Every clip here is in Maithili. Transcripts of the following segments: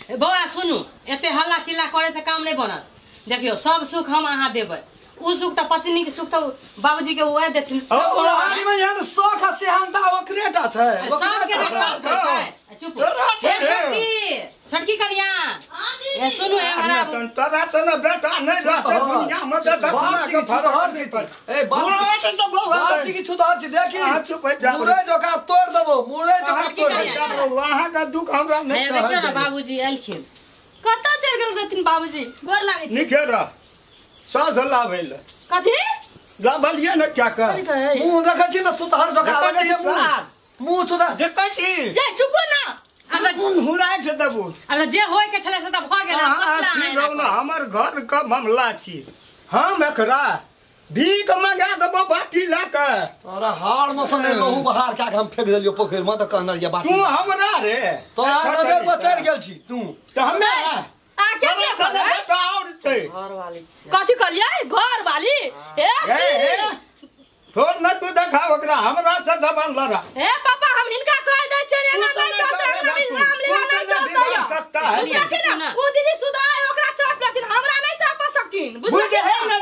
बौआ सुनू एते हल्ला चिल्ला करे से काम नहीं बनत। देखियो सब सुख हम अहाँ देबै, उ सुख त पत्नी के सुख त बाबूजी के ओए देथिन। बुढ़ारी में एहन शौख आ सेहनता ओकरे टा छै, सबके ने शौख छै। चुप हे छोटकी, छोटकी कनिया ए सुनू हे हमरा तोरा सन बेटा नहीं रहते दुनिया में त दसमा के फरहर छै। ए बाप जी की छुधार छी देखी मुरे जोका तोड़ देबो, मुरे जोका तोड़ देबो। वहां का दुख हमरा नहीं सहल। देखियो ना बाबूजी एलखिन, कतऽ चलि गेल रहथिन बाबूजी? गोर लागै छी। निके रह सास लाबै ले कथी लाबलिए न क्या कर मुंह देखै छी न सुधार जोका लगै छै मुंह, मुंह सुधार देखै छी जे चुप ना अब हुराइ छै देबो। अब जे होय के छले से त भ गेल। अब हमर घर के मामला छी, हम एकरा भीख मंगा देबो बाटी ल के। तोरा हार मसन लहू बहार के हम फेंक देलियो पोखरि में त कहने रहिए बाटी तू हमरा रे तोरा नजर पर चढ़ गेल छी तू त हमे आ के छै बेटा और छै घर वाली कथी कहलियै घर वाली? ए छी छोड़ न तू देखा ओकरा हमरा से जबान लड़ा। ए पापा हम हिनका कह दै छै एना नहीं चलतै, हमरा भी रामलीला नहीं चलतै सकता है। बुझलखिन ना उ दीदी सुधा ओकरा चाप लेथिन, हमरा नहीं चाप सकथिन। बुझ है ना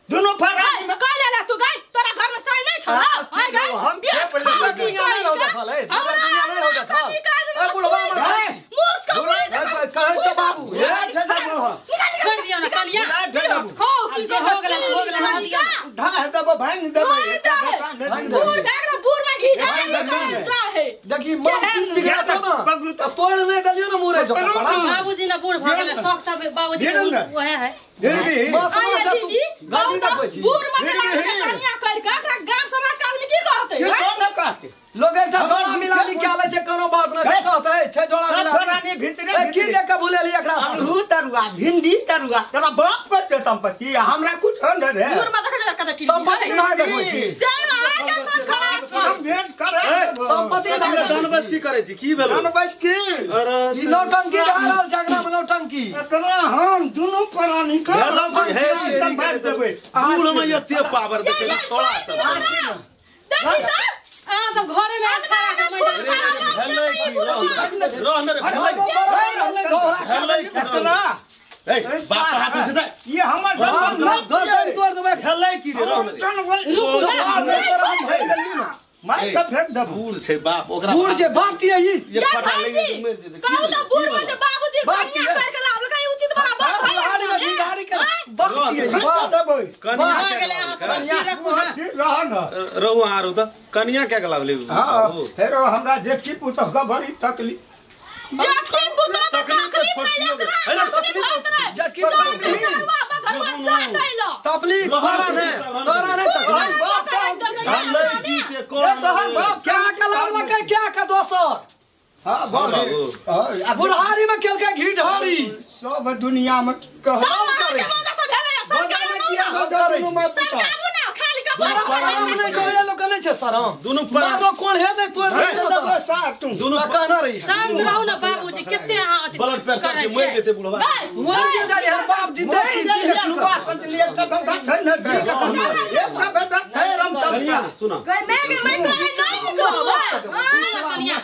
दोनों फरारी में कह लेला तू गई तोरा घर में साई नहीं छौ ना हाय गई हम खेप ले दुनिया नहीं हो देखल ए दुनिया नहीं हो देखल ए बुढ़वा मर मुस का कहै छ बाबू ए छोड़ दियो ना कनिया खाओ की जे हो गेल हो गेल ना दियो ढा देबो भांग देबो बूढ़ भए गेल, बूढ़ में घी डाल है। देखी मन बिगड़ तो ना त तोड़ नहीं देलियो ना मुरे जोका बाबूजी ना बूढ़ भ गेल शौक त बाबूजी के ओहे है। दीदी बूढ़ में कनिया कर के एकरा गांव समाज के आदमी की कहतै? की न कहतै लोग एकटा जोड़ा मिलानी के आले छै, कोनो बात नै छै कहतै छै जोड़ा मिलानी फरानी भीतरे की देख के भुलेली एकरा आलू तरुआ भिंडी तरुआ तोरा बाप के संपत्ति हमरा कुछ न रे। बूढ़ में देखै छै कत ठीक संपत्ति नै देखै छी से अहाँ के सब खराब छी। हम भेंट करे संपत्ति दानवस की करै छी की भेलो दानवस की? अरे ई नौटंकी भए रहल छै अंगना में नौटंकी एकरा हम दुनू प्राणी के हे देबै। बूढ़ में एते पावर देखै छोड़ा सब देखी त अहाँ सब घरे में खड़ा के मैदान भेलै की रह न रे भेलै एकरा ए बाप हाथ उठे दे ये हमर घर तोड़ देबै। भेलै की रे रह न रे रुकू ना मार के फेंक देबो। बूढ़ छै बाप ओकरा बूढ़ छै बाप छियै ई एक फटा ले मर जेतै। कहू त बूढ़ में जे बाबूजी कनिया कर के लाबलकै उचित वाला बात है। बुढ़ारी में ढिगारी के बाप छियै ई बाप देबै कनिया गेलै अहाँ सब स्थिर रखू ना रह न रहू अहाँ रहू त कनिया के लाबले हां फेरो हमरा जेठकी पुतह के बड़ी तकलीफ। जेठकी पुतह के तकलीफ नहीं एकरा तकलीफ होत रहे जेठकी तकलीफ तकलीफ तोरा ने तोरा ने तकलीफ भेलै की से कोन क्या के लाबलकै क्या के दोसर? हां बाबू बुढ़ारी में केलकै घी ढारी सब दुनिया में की कहब सब करे शरम नहीं छै लोग नहीं छै शरम दुनू मारो कोन हे नै तोड़ देबै सार तू दुनू कहना रही। शांत रहू ना बाबूजी कते अहाँ ब्लड प्रेशर से मर जेतै बुढ़वा मर जेतै यार बाप जीते की रुपा सच लिए एकटा बेटा छै न एकटा बेटा छै रामचंद्र सुना गई मैं के मैं कहै नहीं निकलबै। कनिया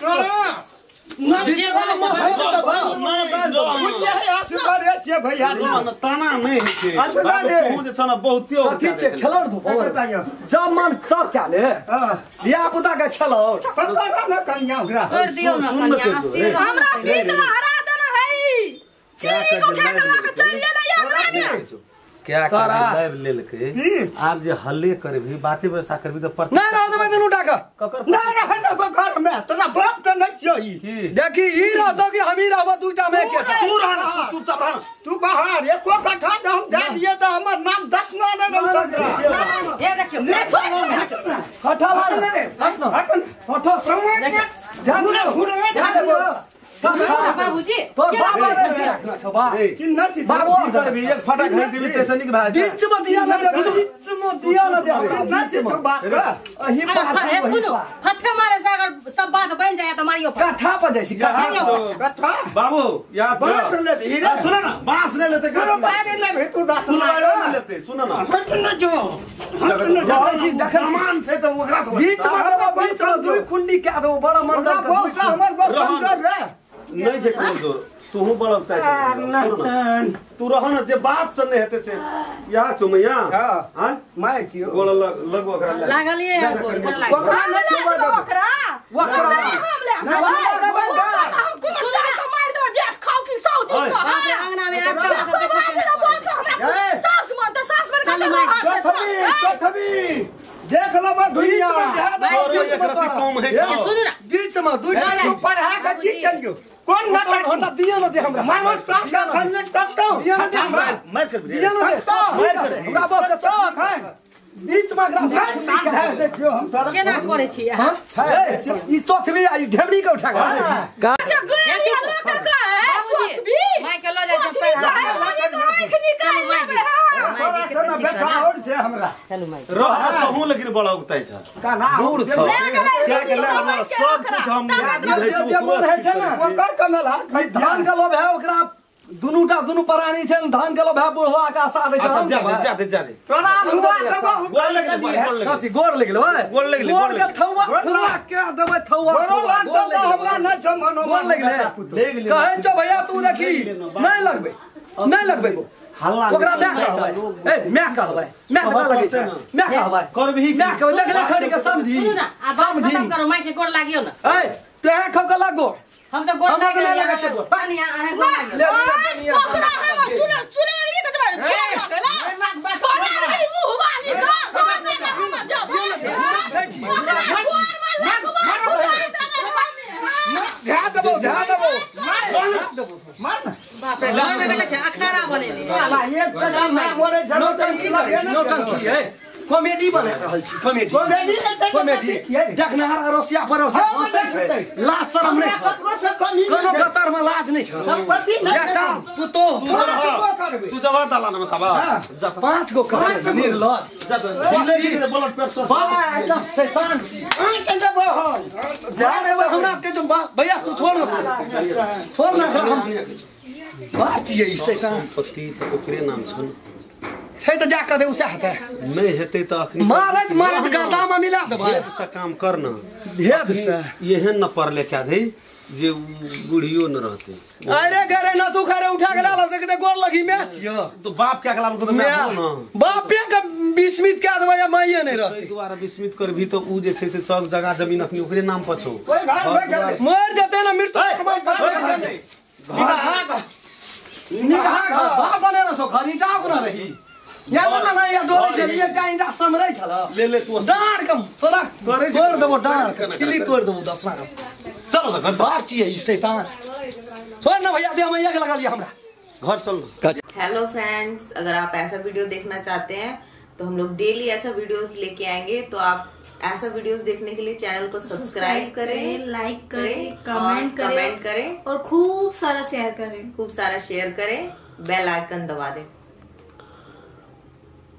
ताना नहीं छै बाबू जे छ न बहुते अथी छै खेलौर धो जब मन तब क्या ले धिया पुता के खेलौर पकड़ न कनिया ओकरा छोड़ दियो ना कनिया स्थिर हमरा पीत हरा देना है चीनी के उठा के ला के चल गेलै हमरा ने क्या कर लाइव लेलकै आब जे हल्ले करबी बाते व्यवस्था करबी त पर नहीं रह देबै दुनू टाका ककर नहीं रह देबै घर में तोरा बाप त नहीं छियै देखी ई रहतो कि हम ही रहबो दूटा में एकेटा तू रह ना चुपचाप रह तू बाहर एको कट्ठा जे हम दे दिए त हमर नाम दस ना नहीं रामचंद्र। हे देखियो कट्ठा मार हट न हट हट ध्यान दे बाबूजी तोर बाबा रे रखना छौ बा चिन्ह छी बाबू की करबी एक फटा खरीद देबी तैसे नीक भए जाय बीच में दिया ना दे बीच में दिया ना दे चिन्ह छी तू बाप अही बात ए सुनो फटका मारे से अगर सब बात बन जाए तो मारियो कट्ठा पर जाइ छी कट्ठा कट्ठा बाबू याद बांस ले ली रे सुन ना बांस ले लेते करो बारे ले तू दस सुनवाइलो ना लेते सुन ना हट न जो हट न देखै छी देखै सामान छै त ओकरा से बीच में देबो बीच में दुई कुंडी कए देबो बड़ा मंडल के हमर बहुत कमजोर रे नहीं छै कमजोर तू बड़कता है तू रह न जे बात से नहीं हेते से यहाँ छौ मैया हां my छियो गोड़ लगो ओकरा लागलिए गोड़ ओकरा न छुबा देबो ओकरा ओकरा हम ले हम कुमर चाय के मार देबो बैठ खाओ की सौ दिन का अंगना में आबि के सास मन त सास बन के चथबी देख लेबो दुनिया कम है सुनू ना बीच में दुई तू पढ़ा के की करियो कोन न होता दिया न दे हमरा मानो साफ का खन्ने टकटो दिया न दे मार कर दिया न दे मार कर हमरा बाप के खाए बीच में एकरा देखियो हम तोरा केना करै छी अहाँ ई चोथबी आ ई ढेबरी के उठा के अच्छा गोरिया लोग का है चोथबी my के ल जाइ छै आंख निकाल लेबे हां तोरा से न बेटा और छै हमरा चलू my रह तहु लेकिन बड़ा उगतै छ काना दूर छ क्या के ले हमरा सब कुछ हम जे बुझै मोन है छै ना ओकर कमल हाथ धान के लोभ है ओकरा दुनूटा दुनू प्राणी छै धान के लोभ है बुढ़वा के आशा दै छै अच्छा जा दे जा दे जा दे तोरा हुआ देबो गोड़ लग गेलै कथी गोड़ लग गेलै गोड़ लग गेलै गोड़ के थौआ थौआ के देबै थौआ गोड़ गोड़ लग हमरा न छ मनो गोड़ लग गेलै कहै छौ भैया तू देखी नहीं लगबै नहीं लगबै गो हल्ला ओकरा my कहबै ए my कहबै my के लगै छै my कहबै करबही my कहबै देखले छोड़ी के समझी सुनू ना आ बात खत्म करू my के गोड़ लागियो ना ए तोहे खौ के लागो हम तो गोड़ हमरा के लाग नहि लागै छै गोड़। पानी अहाँ गोड़ लागियो ले ओकरा हम चुले चुले के देबै गोड़ लगला कोना रे मुंह वाली का गोड़ लगा हम जब दै छी ओकरा गोड़ में लगबो ध्यान देबो ध्यान देबो ध्यान देबो मार ना बाप रे घर में देखै छै अखनारा बनेने साला एक टका ना मोरे छै नौटंकी करै छी नौटंकी है कॉमेडी बना रहल छी कॉमेडी कॉमेडी नहि तऽ कॉमेडी देखनहार अरोसिया परोसिया हाँ, हंसै छै लाज शरम नहि छै ककरो से कमी कोनो नहि छै। गतर में लाज नहि छै संपत्ति नहि छै। बेटा पुतोह करबै। तू जवाब दाला न बताबा जा 5 गो कहै निर्लज जा ढीले गिरे ब्लड प्रेशर बाप एकदम शैतान छी आँख देबो हम ध्यान देबै हमरा के जो भैया तू छोड़ ना छोड़ ना हम बात ये शैतान संपत्ति त ओकरे नाम छन छै त जा कऽ दे उसे हेतै नहि हेतै त अखनी मारत मारत गादा में मिला देबै भेद से काम कर न भेद से एहन न पड़ले क्या दे जे बुढ़ियो न रहते अरे घरे न तू घरे उठा के लाल देख दे गोर लगी मैं छियो तो बाप क्या कलाम को तो मैं हो न बापे के विस्मित कए देबै या माइए नहीं रहती ताहि दुआरे विस्मित करबी त उ जे छै से सब जगह जमीन अखनी ओकरे नाम पर छौ ओहि घर भए गेलै मर जेतै ना मृत्यु प्रमाण पत्र निकाह घर बाप बने न सो घर ईटा कोना रही या बना ना या डोले छली एकटा ईटा समरै छल ले ले तू डाँड़ के तोरा तोड़ देबो डाँड़ के खिली तोड़ देबो दसना चलो त घर बाप छियै ई शैतान छोड़ ना भैया दे हम एक लगा लिया हमरा घर चल हेलो फ्रेंड्स, अगर आप ऐसा वीडियो देखना चाहते हैं तो हम लोग डेली ऐसा वीडियोस लेके आएंगे। तो आप ऐसा वीडियोस देखने के लिए चैनल को सब्सक्राइब करें, लाइक करें, कमेंट करें और खूब सारा शेयर करें, खूब सारा शेयर करें, बेल आइकन दबा दें।